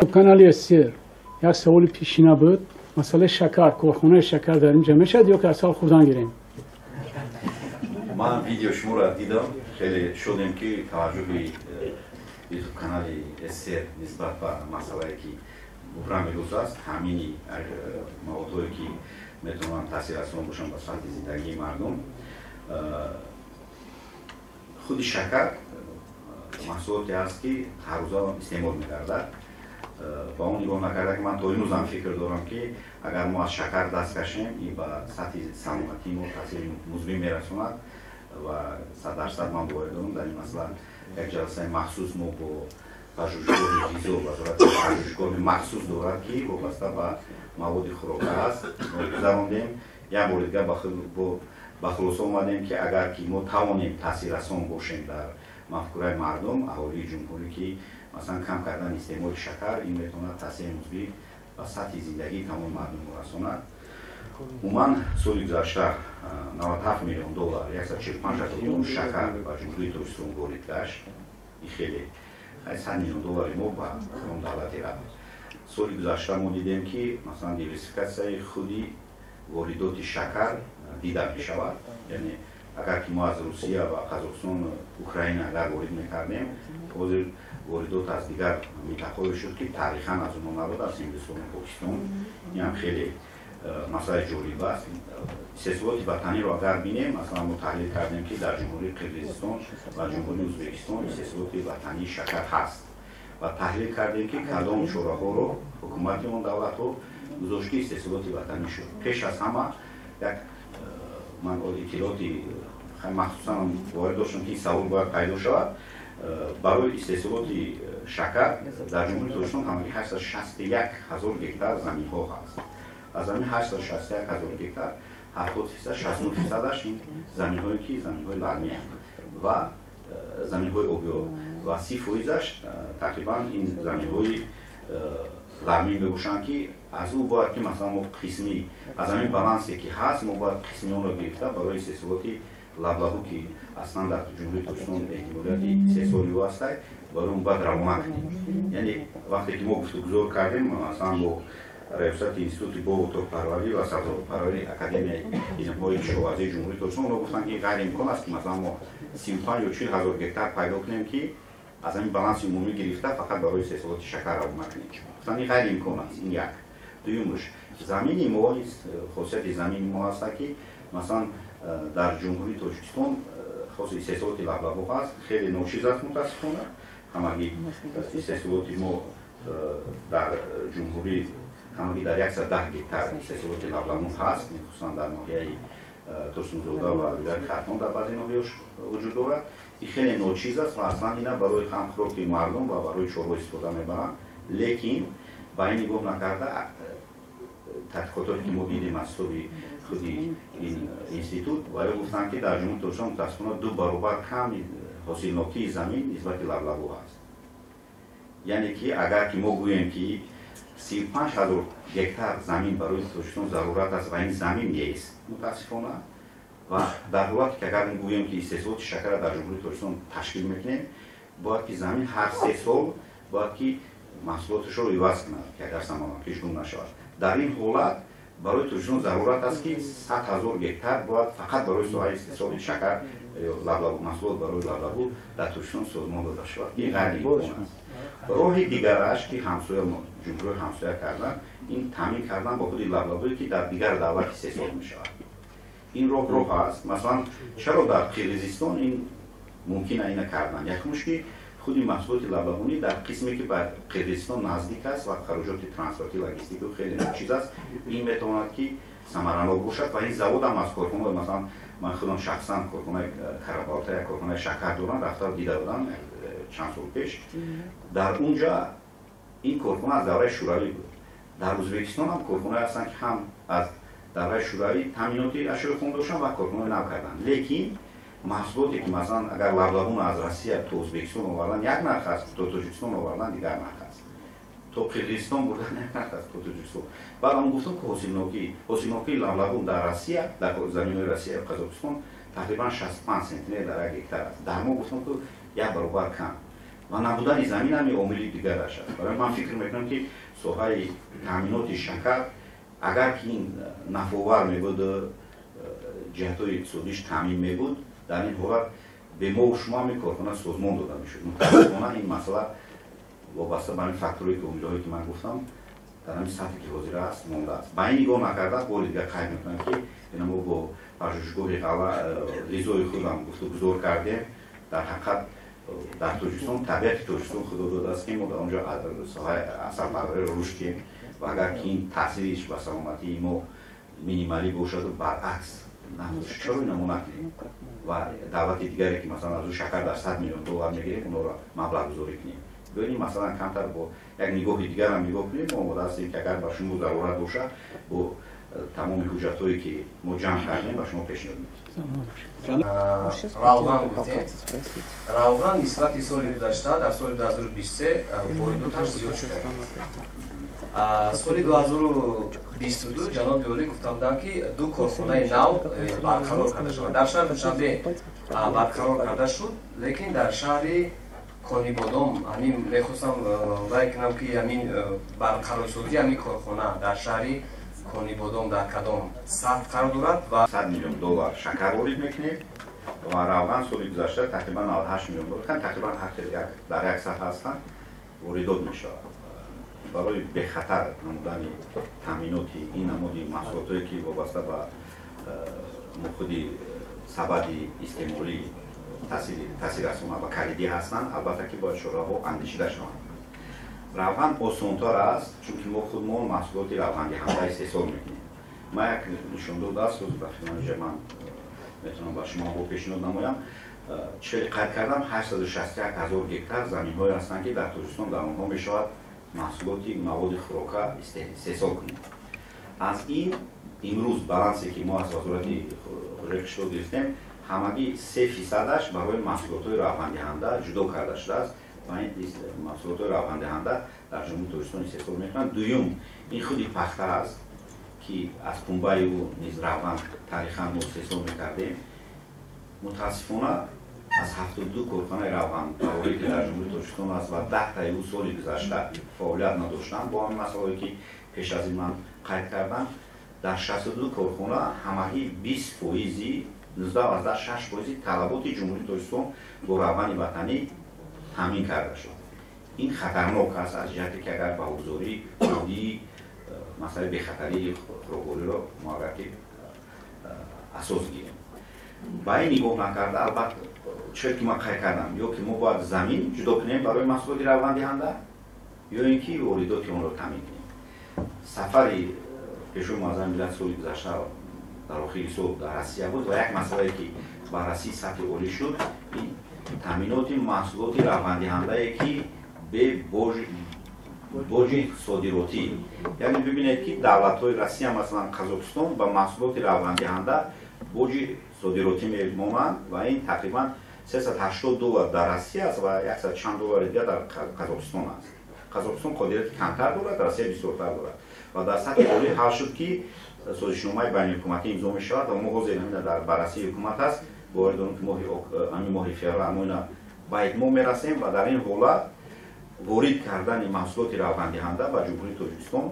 Канали ССР як саволи пешина буд. Масъалаи шакар, корхонаи шакар дар инҷа мешавад ё ки асал хӯрдан гирем? Ман видео шуморо дидам, хеле шодем, ки таваҷҷӯҳи ютуб канали ССР нисбат ба масъалае, ки мубрами рӯз аст, таъмини маводҳое, ки метавонанд таъсиррасон бошанд ба сатҳи зиндагии мардум. Худи шакар маҳсулоте аст, ки ҳаррӯза истеъмол мегардад. Ба он нигоҳ накарда, ки ман то имрӯзам фикр дорам, ки агар мо аз шакар даст кашем, ин ба сатҳи саломатии мо таъсири мусбӣ мерасонад ва 100% ман боварӣ дорам. Дар ин масъала як ҷаласаи махсус мо бо пажӯҳишгоҳи ғизо, вазорати пажӯҳишгоҳи махсус дорад, ки вобаста ба маводи хӯрока аст, мо гузарондем. Як бори дигар ба хулоса омадем, ки агар ки мо тавонем таъсиррасон бошем дар мафкураи мардум, аҳолии ҷумҳурӣ, ки масалан кам кардани истеъмоли шакар, ин метавонад таъсири мусбӣ ба сатҳи зиндагии тамоми мардумро расонад. Умуман, соли гузашта 97 миллион доллар, 145 ҳазор тонна шакар ба Ҷумҳурии Тоҷикистон ворид гашт. Ин хеле, 100 миллион доллари мо ба кадом давлате рафт? Соли гузашта мо дидем, ки масалан диверсификатсияи худи воридоти шакар дида мешавад. Яъне агар ки мо аз Русия ва Қазоқистон, Украина агар ворид мекардем, ҳозир воридот аз дигар минтақаҳое шуд, ки таърихан аз онҳо набуд, аз Ҳиндистону Покистон. Ин ҳам хеле масъалаи ҷолиб аст. Истеҳсолоти ватаниро агар бинем, масалан мо таҳлил кардем, ки дар Ҷумҳурии Қирғизистон ва Ҷумҳурии Ӯзбекистон истеҳсолоти ватании шакар ҳаст ва таҳлил кардем, ки кадом чораҳоро ҳукумати он давлатҳо гузошт, ки истеҳсолоти ватанӣ шуд. Пеш аз ҳама як ман иттилооти махсусан боварӣ доштам, ки ин савол бояд пайдо шавад. Барои истеҳсолоти шакар дар Ҷумҳурии Тоҷикистон ҳамагӣ 861 ҳазор гектар заминҳо ҳаст. Аз ҳамин 861 ҳазор гектар 70%, 69 фисадаш ин заминҳое, ки заминҳои лалмианд ва заминҳои обиёр ва 30 фоизаш тақрибан ин заминҳои лалмӣ мебошанд, ки аз ӯ бояд ки масалан мо қисми аз ҳамин балансе, ки ҳаст, мо бояд қисми онро гирифта барои истеҳсолоти лаблабу, ки аслан дар Ҷумҳурии Тоҷикистон эҳтимолияти истеҳсоли ӯ ҳаста, барои он бояд равона кунем. Яъне вақте ки мо гуфтугузор кардем, масалан бо раёсати Институти боғу токпарварӣ ва сабзавотпарварии Академияи илмҳои кишоварзии Ҷумҳурии Тоҷикистон, онҳо гуфтанд, ки ғайриимкон аст, ки масалан мо 35 ё 40 ҳазор гектар пайдо кунем, ки аз ҳамин баланси умумӣ гирифта фақат барои истеҳсолоти шакар равона кунем. Гуфтанд, ин ғайриимкон аст. Ин як. Дуюмаш, замини мо, хосияти замини мо ҳаста, ки масалан дар Ҷумҳурии Тоҷикистон хоси истеҳсолоти лаблабу ҳаст, хеле ночиз аст, мутаассифона. Ҳамагӣ истеҳсолоти мо дар ҷумҳурӣ ҳамагӣ дар 110 гектар истеҳсолоти лаблабу ҳаст, хусусан дар ноҳияи Турсунзода ва вилояти Хатлон дар баъзе ноҳияҳош вуҷуд дорад. Ин хеле ночиз аст ва аслан ина барои ҳам хӯроки мардум ва барои чорво истифода мебаранд. Лекин ба ин нигоҳ накарда, тадқиқотое, ки мо дидем аз ҳисоби худи ин институт, ва ё гуфтанд, ки дар Ҷумҳурии Тоҷикистон мутаассифона ду баробар кам ҳосилнокии замин нисбати лаблабу ҳаст. Яъне ки агар ки мо гӯем, ки 35 ҳазор гектар замин барои Тоҷикистон зарурат аст ва ин замин нест, мутаассифона, ва дар ҳолате ки агар мо гӯем, ки истеҳсолоти шакарро дар Ҷумҳурии Тоҷикистон ташкил мекунем, бояд ки замин ҳар 3 сол бояд ки маҳсулоташро иваз кунад, ки агар самаранокиш гум нашавад. Дар ин ҳолат барои Тоҷикистон зарурат аст, ки 100 ҳазор гектар бояд фақат барои соҳаи истеҳсоли шакар ё лаблабу, маҳсулот барои лаблабу дар Тоҷикистон созмон дода шавад. Ин ғайриимкон аст. Роҳи дигараш, ки ҳамсоя, ҷумҳуриҳои ҳамсоя кардан, ин таъмин кардан бо худи лаблабуе, ки дар дигар давлат истеҳсол мешавад. Ин роҳ роҳ аст. Масалан, чаро дар Қирғизистон ин мумкин ина кардан? Якумш, ки худи маҳсулоти лаблабунӣ дар қисме, ки ба Қирғизистон наздик аст ва хароҷоти транспорти, логистику хеле чиз аст, ин метавонад, ки самаранок бошад. Ва ин заводам аз корхона, масалан ман худам шахсан корхонаи Карабалта, як корхонаи шакар дорам, рафта дида будам чанд сол пеш. Дар унҷа ин корхона аз давраи Шӯравӣ буд. Дар Ӯзбекистон ҳам корхонаe ҳастанд, ки ҳам аз давраи Шӯравӣ таъминоти ашёи хом доштанд ва корхонаи нав карданд. Лекин маҳсулоте, ки масалан агар лаблабуна аз Россия то Ӯзбекистон овардан як нарх аст, то Тоҷикистон овардан дигар нарх аст, то Қирғизистон бурдан як нарх аст, то Тоҷикистон. Баъд он гуфтам, ки ҳосилнокии лаблабун дар Россия, дар заминҳои Россия Қазоқистон тақрибан 65 центнер дар як гектар аст. Дар мо гуфтам, ки як баробар кам. Ва набудани замин ҳам як омили дигараш аст. Барои ман фикр мекунам, ки соҳаи таъминоти шакар агар ки ин нафъовар мебуд, ҷиҳатҳои иқтисодиш таъмин мебуд, дар ин ҳолат бе мо шумо ҳам ин корхона созмон дода мешуд. Мутаассифона ин масъала вобаста ба ҳамин факторҳое ки омилҳое ки ман гуфтам дар ҳамин сатҳе ки ҳозир аст мондааст. Ба ин нигоҳ накарда бори дигар қайд мекунам, ки ина мо бо пажӯҳишгоҳи ғизои худам гуфтугузор кардем. Дар ҳақиқат дар Тоҷикистон табиати Тоҷикистон худо додааст, ки мо дар он ҷо соҳаи асалпарвариро рушд кунем ва агар ки ин таъсириш ба саломатии мо минималӣ бошаду баръакс набошад, чаро ина мо накунем? Ва давлати дигаре ки масалан аз ӯ шакар дар 100 миллион доллар мегирем, онҳоро маблағгузорӣ кунем. Биёед масалан камтар бо як нигоҳи дигарам нигоҳ кунем. Мо омода ҳастем, ки агар ба шумо зарурат бошад, бо тамоми ҳуҷҷатҳое ки мо ҷамъ кардем ба шумо пешниҳод мекунем. Равған гуфтем. Равған нисбати соли гузашта дар соли 2023 воридоташ зиёд шуда. Соли 2022 ҷаноби олӣ гуфтамданд, ки ду корхонаи нав барқарор карда шавад. Дар шаҳри Душанбе барқарор карда шуд, лекин дар шаҳри Конибодом ҳамин мехостам вай кунам, ки ҳамин барқарорсозии ҳамин корхона дар шаҳри Конибодом дар кадом сатҳ қарор дорад ва 100 миллион доллар шакар ворид мекунем ва равған соли гузашта тақрибан 98 миллион доллар, тақрибан дар як сатҳ ҳастанд, воридот мешавад. Барои бехатар намудани таъминоти ин намуди маҳсулотое ки вобаста ба худи сабади истеъмолӣ таъсир расонанд ва калидӣ ҳастанд, албатта ки бояд чораҳо андешида шаванд. Равған осонтар аст, чунки мо худмон маҳсулоти равғандиҳанда истеҳсол мекунем. Ман як нишондод аст, ба фикри ман метавонам ба шумо бо пешниҳод намоям. Чӣ қайд кардам, 861 ҳазор гектар заминҳое ҳастанд, ки дар Тоҷикистон дар онҳо мешавад маҳсулоти маводи хӯрока истеҳсол кунем. Аз ин имрӯз балансе ки мо аз вазорати хоҷагии кишвар гирифтем, ҳамагӣ 3%-аш барои маҳсулотҳои равғандиҳанда ҷудо карда шудааст ва ин маҳсулотҳои равғандиҳанда дар Ҷумҳурии Тоҷикистон истеҳсол мекунанд. Дуюм, ин худи пахта аст, ки аз пунбаи ӯ низ равған таърихан мо истеҳсол мекардем. Мутаассифона аз 72 корхонаи равғанпарварӣ ки дар Ҷумҳурии Тоҷикистон аст ва 10 таи ӯ соли гузашта фаъолият надоштанд, бо ҳамин масъалое ки пеш аз ин ман қайд кардам, дар 62 корхона ҳамагӣ 20 фоизи, 19,6 фоизи талаботи Ҷумҳурии Тоҷикистон бо равғани ватанӣ таъмин карда шуд. Ин хатарнок аст аз ҷиҳате ки агар баҳогузории оддии масъалаи бехатарии хӯроквориро мо агар ки асос гирем. Ба ин нигоҳ накарда, албатта, чизе ки ман қайд кардам, ё ки мо бояд замин ҷудо кунем барои маҳсулоти равғандиҳанда, ё ин ки воридоти онро таъмин кунем. Сафари Пешвои муаззами миллат соли гузашта дар охири сол дар Россия буд ва як масъалае ки баррасии сатҳи олӣ шуд, ин таъминоти маҳсулоти равғандиҳандае ки бе боҷи содиротӣ. Яъне бибинед, ки давлатҳои Россия, масалан Қазоқистон, ба маҳсулоти равғандиҳанда боҷи содиротӣ мемонанд ва ин тақрибан 380 доллар дар Россия аст ва 100 чанд доллари дигар дар Қазоқистон аст. Қазоқистон қодирияти камтар дорад, Россия бисёртар дорад. Ва дар сатҳи олӣ ҳал шуд, ки созишномаи байниҳукуматӣ имзо мешавад ва мо ҳозир ҳамина дар баррасии ҳукумат аст. Боварӣ дорем, ки ҳамин моҳи феврал мо ина ба итмом мерасем ва дар ин ҳолат ворид кардани маҳсулоти равғандиҳанда ба Ҷумҳурии Тоҷикистон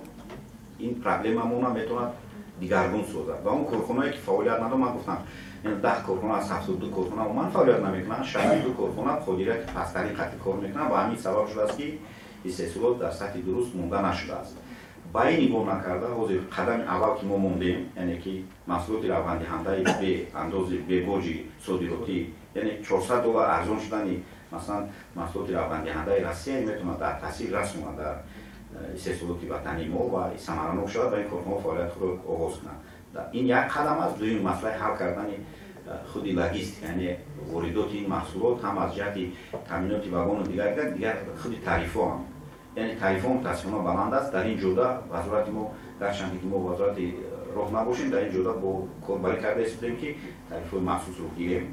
ин проблемамона метавонад дигаргун созад. Ва он корхонае ки фаъолият надорад, ман гуфтам, 10 корхона аз 72 корхона умуман фаъолият намекунанд, 62 корхона қодирияти пасттарин қатъи кор мекунанд ва ҳамин сабаб шудааст, ки истеҳсолот дар сатҳи дуруст монда нашудааст. Ба ин нигоҳ накарда, ҳозир қадами аввал ки мо мондем, яъне ки маҳсулоти равғандиҳандаи беандози, бебоҷи содиротӣ, яъне 400 доллар арзон шудани масалан маҳсулоти равғандиҳандаи Россия метавонад дар таъсир расонад дар истеҳсолоти ватании мо ва самаранок шавад ва ин корхонаҳо фаъолияти худро оғоз кунанд. Ин як қадам аст. Дуюм, масъалаи ҳал кардани худи логистика, яъне воридоти ин маҳсулот ҳам аз ҷиҳати таъминоти вагону дигар худи тарифҳо ҳам, яъне тарифҳо мутаассифона баланд аст. Дар ин ҷода вазорати мо, гарчанде ки мо вазорати роҳ набошем, дар ин ҷода бо корбарӣ карда истодем, ки тарифҳои махсусро гирем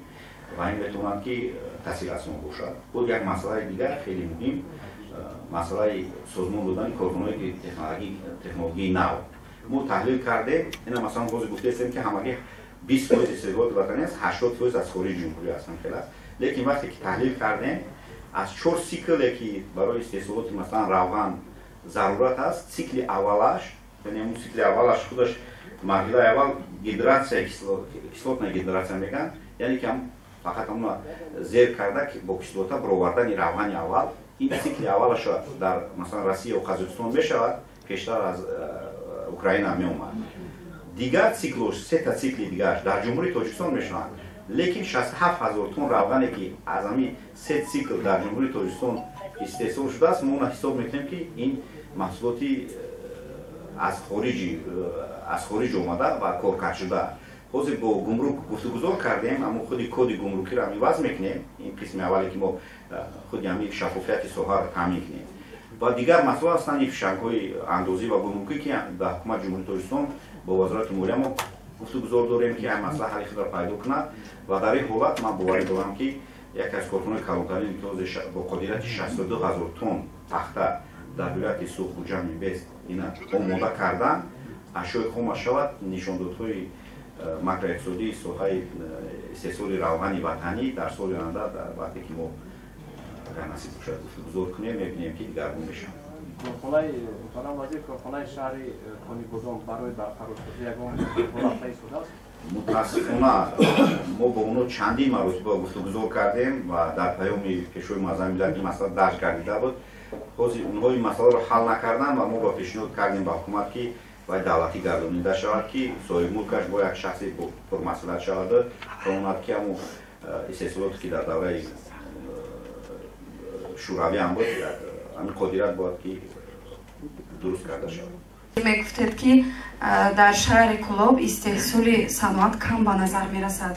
ва ин метавонад ки таъсиррасон бошад. Буд як масъалаи дигар хеле муҳим, масъалаи созмон додани корхонаҳои технологияи нав. Мо таҳлил кардем, ина масалан ҳозир гуфтаистем, ки ҳамагӣ 20% истеҳсолоти ватанӣ аст, 80% аз хориҷи ҷумҳурӣ ҳастанд, хел аст. Лекин вақте ки таҳлил кардем, Аз 4 цикле ки барои истеҳсолоти масалан равған зарурат аст, цикли аввалаш, яъне ҳамун цикли аввалаш худаш марҳилаи аввал гидратсия, кислотная гидратсия мегӯянд, яъне ки фақат ҳамуна зер карда бо кислота баровардани равғани аввал. Ин цикли аввалаш дар масалан Россия ва Қазоқистон мешавад, пештар аз Украина меомад. Дигар циклош, сета цикли дигараш дар Ҷумҳурии Тоҷикистон мешаванд, лекин 67 ҳазор тонн равғане ки аз ҳамин се цикл дар Ҷумҳурии Тоҷикистон истеҳсол шудааст, мо она ҳисоб мекунем ки ин маҳсулоти аз хориҷ омада ва коркардшуда. Ҳозир бо гумрук гуфтугузор кардем, аммо худи коди гумрукиро ҳам иваз мекунем. Ин қисми аввале ки мо худи ҳамин шаффофияти соҳаро таъмин кунем. Ва дигар масъала ҳастанд ин фишангҳои андозӣ ва гумрукӣ ки дар ҳукумати Ҷумҳурии Тоҷикистон бо Вазорати молия мо гуфтугузор дорем ки ҳамин масъала ҳалли худро пайдо кунад. Ва дар ин ҳолат ман боварӣ дорам ки яке аз корхонаҳои калонтарин ки ҳозир бо қодирияти 62 ҳазор тонн пахта дар вилояти Суғд, Хуҷанд, Бест ина омода кардан, ашёи хома шавад, нишондодҳои макроиқтисодии соҳаи истеҳсоли равғани ватанӣ дар соли оянда, дар вақте ки мо агар насиб бошад гуфтугузор кунем, мебинем ки дигаргун мешавад. Корхонаи муҳтарам вазир, корхонаи шаҳри Конибодом барои барқарорсозӣ ягон рафта истодааст? Мутаассифона мо бо онҳо чандин маротиба гуфтугузор кардем ва дар паёми Пешвои муаззами миллат ин масъала дарҷ гардида буд. Ҳозир онҳо ин масъаларо ҳал накарданд ва мо ба пешниҳод кардем ба ҳукумат ки бояд давлатӣ гардонида шавад, ки соҳибмулкаш бояд як шахси пурмасъулият шавад, тавонад ки ҳамун истеҳсолоте ки дар давраи шӯравӣ ҳам буд, ҳамин қодирият бояд ки дуруст карда шавад. Мегуфтед ки дар шаҳри Кӯлоб истеҳсоли саноат кам ба назар мерасад.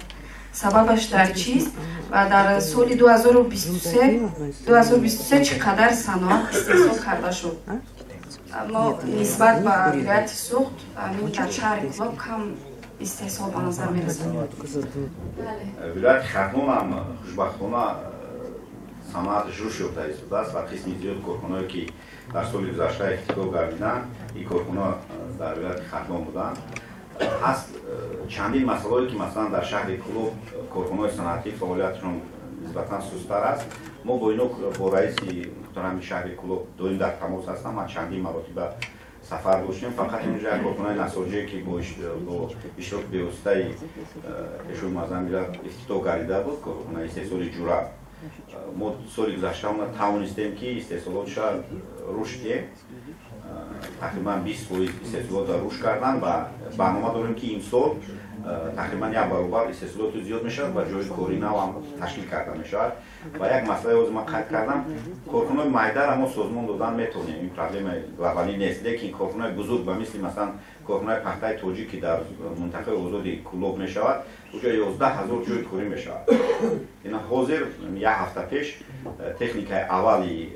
Сабабаш дар чист ва дар соли 2023 чӣ қадар саноат истеҳсол карда шуд? Мо нисбат ба вилояти Суғд дар шаҳри Кӯлоб кам истеҳсол ба назар мерасад. Вилояти Хатлон ҳам хушбахтона саноаташ рушд ёфта истодааст ва қисми зиёд корхонаое ки дар соли гузашта ифтитоҳ гардиданд, ин корхона дар вилояти Хатлон буданд. Ҳаст чандин масъалаое ки масалан дар шаҳри Кӯлоб корхонаҳои саноатӣ фаъолиятшон нисбатан сусттар аст. Мо бо ино бо раиси муҳтарами шаҳри Кӯлоб доим дар тамос ҳастам. Ман чандин маротиба сафар доштем. Фақат инҷо як корхонаи насоҷие ки бо иштироки бевоситаи Пешвои муаззами миллат ифтитоҳ гардида буд, корхонаи истеҳсоли ҷура. Мо соли гузашта она тавонистем ки истеҳсолотша рушд диҳем. Тақрибан 20% истеҳсолотро рушд кардан ва барнома дорем ки имсол тақрибан як баробар истеҳсолоту зиёд мешавад ва ҷои кори нав ҳам ташкил карда мешавад. Ва як масъалае ҳозир ман қайд кардам, корхонаҳои майдаро мо созмон додан метавонем, ин проблемаи глобалӣ нест, лекин корхонаҳои бузург ба мисли масалан корхонаи пахтаи тоҷик ки дар минтақаи озоди Кӯлоб мешавад, уҷо 11 ҳазор ҷои корӣ мешавад. Ина ҳозир як ҳафта пеш техникаи аввали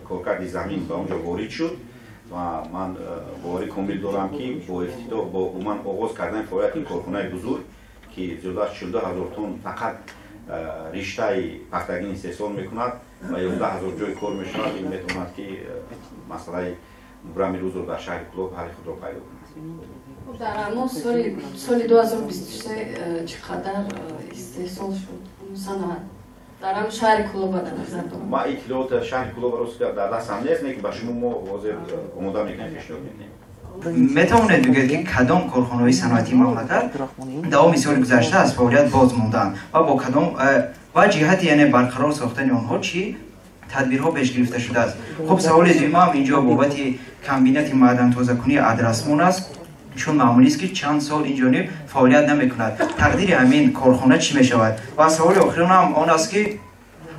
коркарди замин ба онҷо ворид шуд ва ман боварӣ комил дорам ки бо ифтитоҳ, бо умуман оғоз кардани фаъолияти ин корхонаи бузург ки зиёда аз 42 ҳазор тонн фақат риштаи пахтагин истеҳсол мекунад ва 11 ҳазор ҷои кор мешавад, ин метавонад ки масъалаи мубрами рӯзро дар шаҳри Кӯлоб ҳалли худро пайдо кунад. Дар ҳамон соли 2023 чӣ қадар истеҳсол шуд саноат дар ҳамон шаҳри Кӯлоб дар назар дорам? Ман иттилоот шаҳри Кӯлоб рост дар дастам нест, лекин ба шумо мо ҳозир омода мекунем, пешниҳод мекунем. Метавонед бигӯед ки кадом корхонаҳои саноатии мамлакат давоми соли гузашта аз фаъолият боз монданд ва бо кадом ва ҷиҳати яъне барқарор сохтани онҳо чӣ тадбирҳо пеш гирифта шудааст? Хуб, саволи дуюмам инҷо бобати комбинати маъдантозакунии Адрасмон аст, чун маъмулист ки чанд сол ин ҷониб фаъолият намекунад. Тақдири ҳамин корхона чӣ мешавад? Ва саволи охиронам он аст ки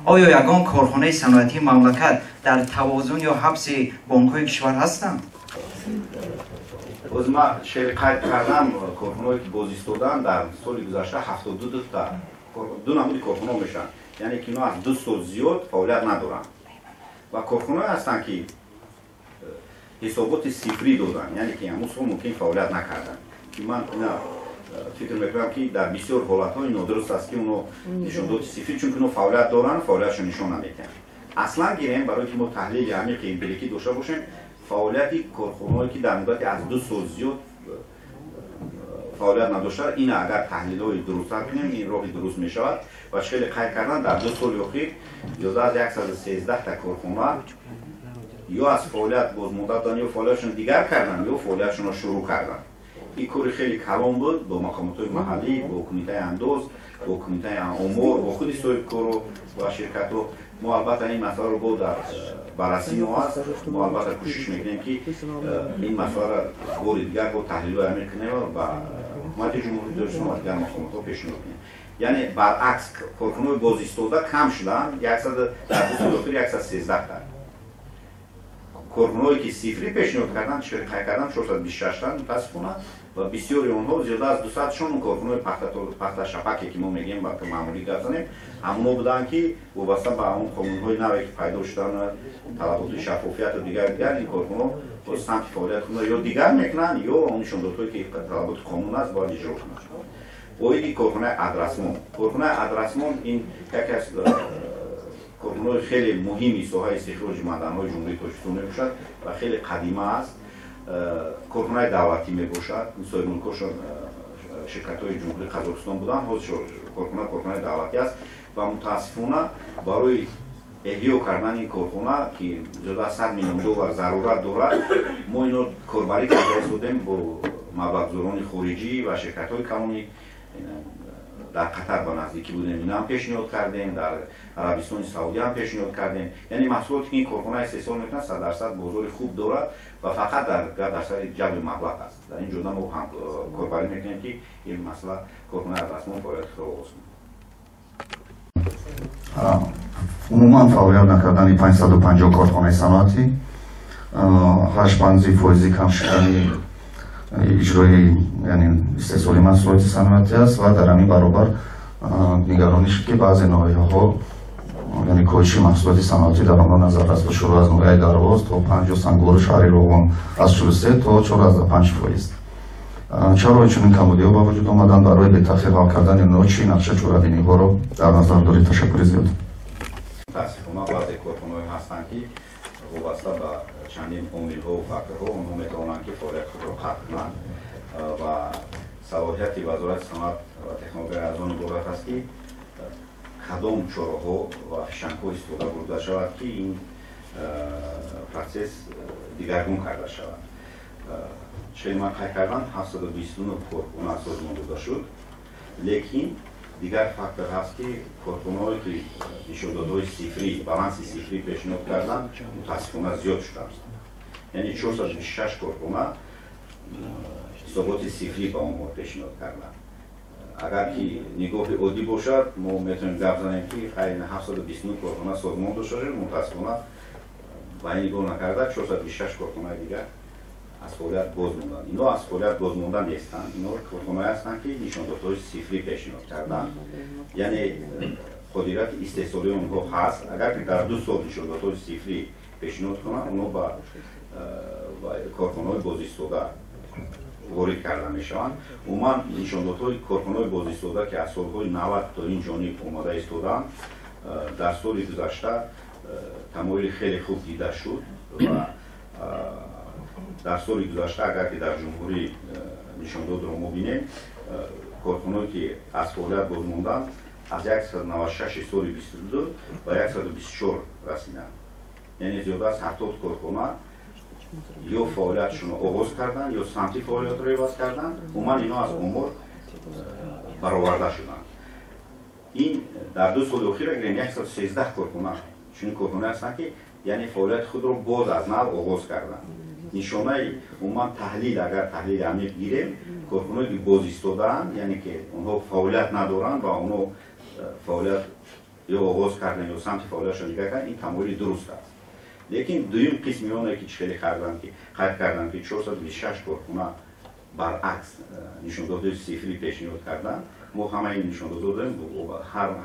оё ягон корхонаи саноатии мамлакат дар тавозун ё ҳабси бонкҳои кишвар ҳастанд? Боз ман шеъри қайд кардам, корхонаҳое ки боз истоданд дар соли гузашта 72 та ду намуди корхонаҳо мешаванд, яъне ки инҳо аз 2 сол зиёд фаъолият надоранд ва корхонаҳое ҳастанд ки ҳисоботи сифрӣ доданд, яъне ки ҳамун сол мумкин фаъолият накарданд. Ки ман ина фикр мекунам ки дар бисёр ҳолатҳо ин нодуруст аст ки онҳо нишондоди сифрӣ, чунки онҳо фаъолият доранд, фаъолиятшон нишон намедиҳанд. Аслан гирем, барои ки мо таҳлили амиқи эмпирикӣ дошта бошем, фаъолияти корхонаҳое ки дар муддати аз 2 сол зиёд Фаъолият надошта. Ин агар таҳлилҳои дурусттар кунем, ин роҳи дуруст мешавад. Ва хеле қайд кардан, дар 2 соли охир зиёда аз 113 та корхона ё аз фаъолият бозмонда буданд, ё фаъолиятшон дигар карданд, ё фаъолиятшонро шурӯъ карданд. Ин кори хеле калон буд бо мақомотҳои маҳаллӣ, бо кумитаи андоз, бо кумитаи омор, бо худи соҳибкоро ва ширкатҳо. Мо албатта ин масъаларо бо дар баррасӣ мо аст. Мо албатта кӯшиш мекунем, ки ин масъаларо бори дигар бо таҳлилҳои амиқ кунем ва ҳукумати Ҷумҳурии Тоҷикистон ва дигар мақомотҳо пешниҳод кунем. Яъне баръакс, корхонаҳои бозистода кам шуданд, дар 2 соли охир 113 та. Корхонаҳое ки сифрӣ пешниҳод карданд, қайд кардам, 426 та мутаассифона, ва бисёри онҳо, зиёда аз 200-шон, корхонаҳои пахташапаке ки мо мегӯем, ба маъмулӣ гап занем, ҳамоно буданд, ки вобаста ба ҳамон қонунҳои наве ки пайдо шуданд, талаботи шаффофияту дигар дигар, ин корхонаҳо боз самти фаъолияти худро ё дигар мекунанд, ё он нишондодҳое ки талаботи қонун аст, бояд иҷро кунанд. Оиди корхонаи Адрасмон. Корхонаи Адрасмон ин яке аз корхонаҳои хеле муҳими соҳаи истихроҷи маъданҳои Ҷумҳурии Тоҷикистон мебошад ва хеле қадима аст. Корхонаи давлатӣ мебошад. Соҳибмулкошон ширкатҳои Ҷумҳурии Қазоқистон буданд. Ҳозир корхона корхонаи давлатӣ аст ва мутаассифона барои эҳё кардани ин корхона, ки зиёда аз 100 миллион доллар зарурат дорад, мо ино корбарӣ карда истодем бо маблағгузорони хориҷӣ ва ширкатҳои калони. Дар Қатар ба наздикӣ будем, ина ҳам пешниҳод кардем, дар Арабистони Саудӣ ҳам пешниҳод кардем. Яъне маҳсулоте ки ин корхона истеҳсол мекунад, 100% бозори хуб дорад ва фақат дар сари ҷалби маблағ аст. Дар ин ҷода мо ҳам корбарӣ мекунем, ки ин масъала корхонаи Адрасмон фаъолияти худро оғоз кунад. Умуман фаъолият накардани 550 корхонаи саноатӣ, 8,5 фоизи кам шудани иҷрои, яъне истеҳсоли маҳсулоти саноатӣ аст ва дар ҳамин баробар нигаронӣ шуд, ки баъзе ноҳияҳо, яъне коҳиши маҳсулоти саноатӣ дар онҳо назар аст, ба шурӯъ аз ноҳияи Дарвоз то Панҷу Сангвору шаҳри Роғун аз 43 то 4,5%. Чаро чунин камбудиҳо ба вуҷуд омаданд? Барои бетаъхир ҳал кардани онҳо чӣ нақша чорабиниҳоро дар назар доред? Ташаккури зиёд. Мутаассифона баъзе корхонаҳое ҳастанд, ки вобаста ба чандин омилҳо ва факторҳо онҳо метавонанд, ки фаъолияти худро қатъ кунанд ва салоҳияти Вазорати саноат ва технология аз он иборат аст, ки кадом чораҳо ва фишангҳо истифода бурда шавад, ки ин процесс дигаргун карда шавад. Чӣ ман қайд кардам, 729 корхона созмон дода шуд, лекин дигар фактор ҳаст, ки корхонаҳое ки нишондодҳои сифрӣ, баланси сифрӣ пешниҳод карданд, мутаассифона зиёд шудааст. Яъне 426 корхона ҳисоботи сифрӣ ба онҳо пешниҳод карданд. Агар ки нигоҳи оддӣ бошад, мо метавонем гап занем, ки хайр, 729 корхона созмон дошта шуд, мутаассифона ба ин нигоҳ накарда 426 корхонаи дигар аз фаъолият боз монданд. Ино аз фаъолият боз монда нестанд, ино корхонаҳое ҳастанд, ки нишондодҳои сифрӣ пешниҳод карданд, яъне қодирати истеҳсолии онҳо ҳаст. Агар ки дар 2 сол нишондодҳои сифрӣ пешниҳод кунанд, онҳо ба корхонаҳои бозистода ворид карда мешаванд. Умуман нишондодҳои корхонаҳои бозистода, ки аз солҳои 90 то ин ҷониб омода истоданд, дар соли гузашта тамоили хеле хуб дида шуд ва дар соли гузашта, агар ки дар ҷумҳурӣ нишондодро мо бинем, корхонаҳое ки аз фаъолият боз монданд, аз 196 соли 22 ба 124 расиданд. Яъне зиёда аз 70 корхона ё фаъолиятшонро оғоз карданд, ё самти фаъолиятро иваз карданд. Умуман ино аз омор бароварда шуданд. Ин дар 2 соли охир гирем, 113 корхона чунин корхона ҳастанд, ки яъне фаъолияти худро боз аз нав оғоз карданд. Нишонаи умуман таҳлил, агар таҳлили амиқ гирем, корхонаҳое ки боз истодаанд, яъне ки онҳо фаъолият надоранд ва онҳо фаъолият ё оғоз карданд, ё самти фаъолиятшон дигар карданд, ин тамоили дуруст аст. Лекин дуюм қисми оне ки хеле карданд, ки қайд карданд, ки 426 корхона баръакс нишондодҳои сифрӣ пешниҳод карданд, мо ҳамаи ин нишондодҳо дорем,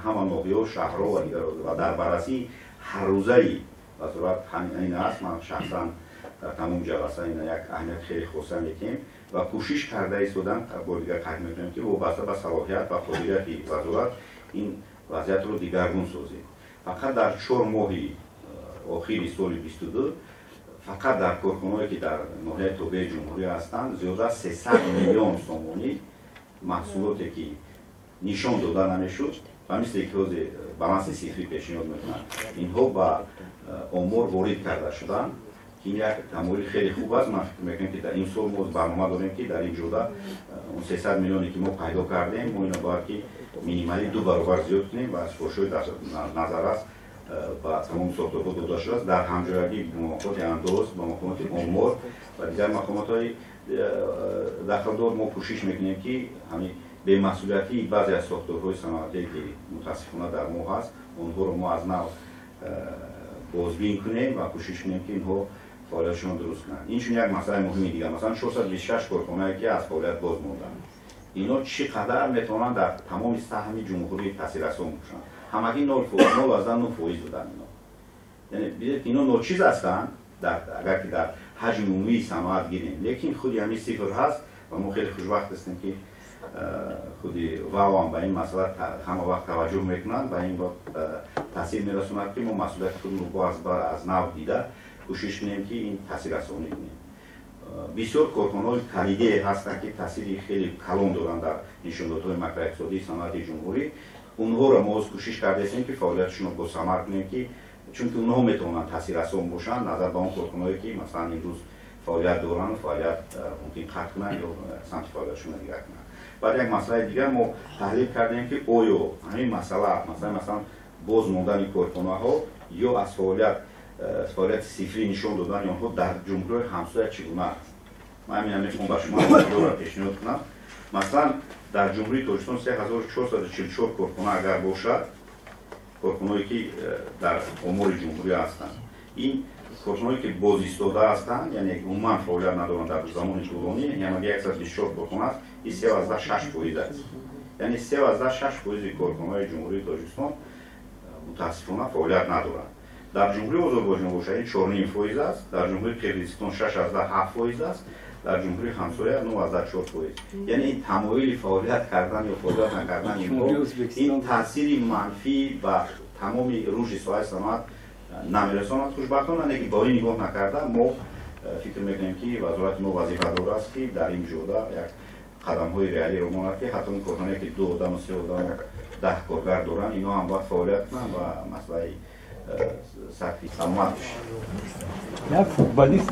ҳама ноҳияҳо, шаҳрҳо ва дигарро, ва дар баррасии ҳаррӯзаи вазорат ҳамин аст. Ман шахсан дар тамоми ҷаласа ина як аҳамияти хеле хоса медиҳем ва кӯшиш карда истодам, бори дигар қайд мекунем, ки вобаста ба салоҳият ва қобилияти вазорат ин вазъиятро дигаргун созем. Фақат дар 4 моҳи охири соли 22 фақат дар корхонаҳое ки дар ноҳияи тобеи ҷумҳурӣ ҳастанд, зиёда аз 300 миллион сомонӣ Маҳсулоте ки нишон дода намешуд ва мисли ки ҳозир баланси сифрӣ пешниҳод мекунанд, инҳо ба омор ворид карда шуданд, ки ин як тамоили хеле хуб аст. Ман фикр мекунам, ки дар ин сол мо барнома дорем, ки дар ин ҷода он 300 миллионе ки мо пайдо кардем, мо ино бояд ки минималӣ 2 баробар зиёд кунем ва супоришҳои назар аст ба тамоми сохторҳо дода шудааст дар ҳамҷоягӣ бо мақомоти андоз, ба мақомоти омор ва дигар мақомотҳои дахлдор. Мо кӯшиш мекунем, ки ҳамин бемасъулиятии баъзе аз сохторҳои саноатие, ки мутаассифона дар мо ҳаст, онҳоро мо аз нав бозбин кунем ва кӯшиш кунем, ки инҳо фаъолиятшонро дуруст кунанд. Инчунин як масъалаи муҳими дигар, масалан, 426 корхонае, ки аз фаъолият боз монданд, ино чӣ қадар метавонанд дар тамоми саҳми ҷумҳурӣ таъсиррасон бошанд? Ҳамагӣ 0,9% буданд ино. Яъне бидед, ки ино ночиз ҳастанд, агар ки дар ҳаҷми умумии саноат гирем, лекин худи ҳамин сифр ҳаст ва мо хеле хушбахт ҳастем, ки худи ВАО ҳам ба ин масъала ҳама вақт таваҷҷӯҳ мекунанд ва ин таъсир мерасонад, ки мо масъулияти худро боз аз нав дида кӯшиш кунем, ки ин таъсиррасонӣ кунем. Бисёр корхонаҳои калидие ҳастанд, ки таъсири хеле калон доранд дар нишондодҳои макроиқтисодии саноати ҷумҳурӣ. Онҳоро мо оз кӯшиш кардаистем, ки фаъолиятшонро босамар кунем, ки чунки онҳо метавонанд таъсиррасон бошанд назар ба он корхонаҳое, ки масалан имрӯз фаъолият доранд, фаъолият мумкин қатъ кунанд ё самти фаъолиятшонро дигар кунанд. Баъд як масъалаи дигар, мо таҳлил кардем, ки оё ҳамин масъала, масалан боз мондани корхонаҳо ё аз фаъолияти сифрӣ нишон додани онҳо дар ҷумҳуриҳои ҳамсоя чӣ гуна аст. Ман ҳамина мехоҳам ба шумо пешниҳод кунам. Масалан, дар Ҷумҳурии Тоҷикистон 3444 корхона агар бошад, корхонаое ки дар омори ҷумҳурӣ ҳастанд, ин корхонаое ки боз истода ҳастанд, яъне умуман фаъолият надоранд дар замони тӯлонӣ, ҳамаги 124 корхона аст, ин 3,6% аст. Яъне 3,6% корхонаҳои Ҷумҳурии Тоҷикистон мутаассифона фаъолият надоранд. Дар Ҷумҳурии Озарбойҷон бошад, ин 4,5% аст, дар Ҷумҳурии Қирғизистон 6,7% аст, дар ҷумҳурии ҳамсоя 9,4%. Яъне ин тамоили фаъолият кардан ё фаъолият накардан инҳо, ин таъсири манфӣ ба тамоми рушди соҳаи саноат намерасонад, хушбахтона. Не ки ба ин нигоҳ накарда, мо фикр мекунем, ки вазорати мо вазифадор аст, ки дар ин ҷода як қадамҳои реалиро монад, ки ҳатто он корхонае ки ду одаму, се одаму, 10 коргар доранд, инҳо ҳам бояд фаъолият кунанд ва масъалаи сатҳи саломат бошад. Як футболист.